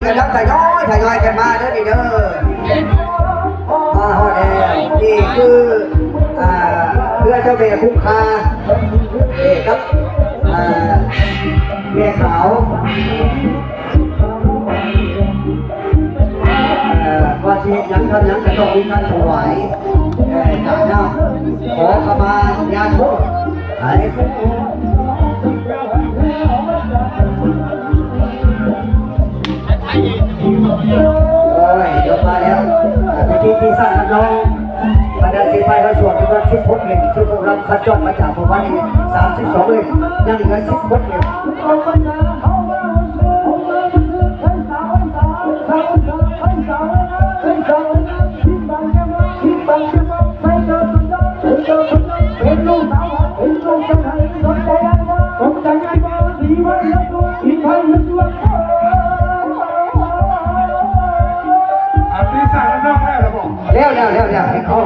ກຳລັງທະຍອຍ ທະຍອຍກັນມາເດີນີ້ເດີ. ມາຮອດແລ້ວ ນີ້ຄື ອ່າ ເຮືອເຈົ້າແມ່ຄົງຄາ ນີ້ກັບ ອ່າ ແມ່ຂາວ. ເອີ ກ່ອນຊິເຮັດຫຍັງທຳຫຍັງກໍຕ້ອງມີການຖວາຍ ເອີ ການນຳ ຂໍຂະມາຍາໂທດ ໄປ ໂອ້ຍ ເດີມາແລ້ວ ເອີ ພິທີທີ່ສ້າງທຳນອງ ບັນດາສີໄພເຮົາສວດເຖິງວັນສິບຫົກເຫຼັ້ມ ຄືພວກເຮົາຄັດຈ້ອນມາຈາກໝູ່ບ້ານນີ້ ສາມສິບສອງເຫຼັ້ມ ຍັງເຫຼືອສິບຫົກເຫຼັ້ມ. ອາ ຕີສາມນອກແລ້ວລະບໍ? ແລ້ວ ແລ້ວ ແລ້ວ ແລ້ວ ໃຫ້ເຂົາ